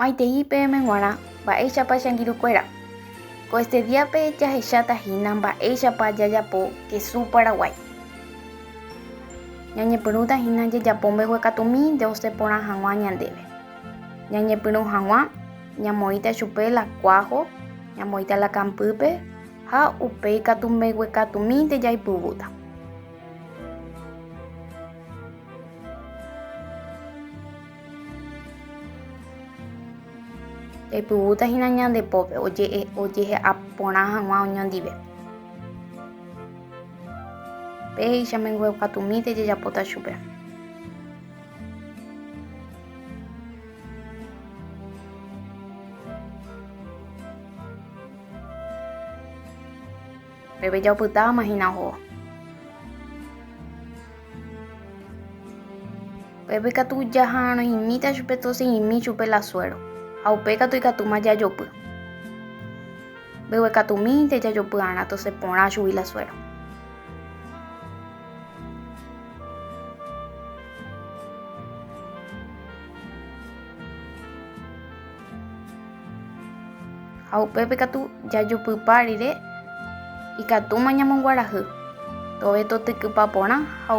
Maitei peẽme g̃uarã mba'éichapa che angirũkuéra. Ko este díape jahecháta hína mba'éichapa jajapo kesu Paraguái. Ñañepyrũta hína jajapo mbeguekatumínte osẽ porã hag̃ua ñandéve. Ñañepyrũ hag̃ua ñamoĩta chupe la kuáho, ñamoĩta la kampýpe ha upéi katu mbeguekatumínte jaipyvúta. Jaipyvúta hína ñande pópe ojehe'a porã hag̃ua oñondive. Péicha mbeguekatumínte jajapóta chupe. Pépe jaopytáma hína ohóvo. Pépe katu jaha'arõimíta chupe tosẽ'imi chupe la suéro, ha upéi katu ikatúma jajopy. Mbeguekatumínte jajopy'arã tosẽ porã chugui la suéro. Ha upépe katu jajopypa rire ikatúma ñamonguarahy, tove totykypa porã ha.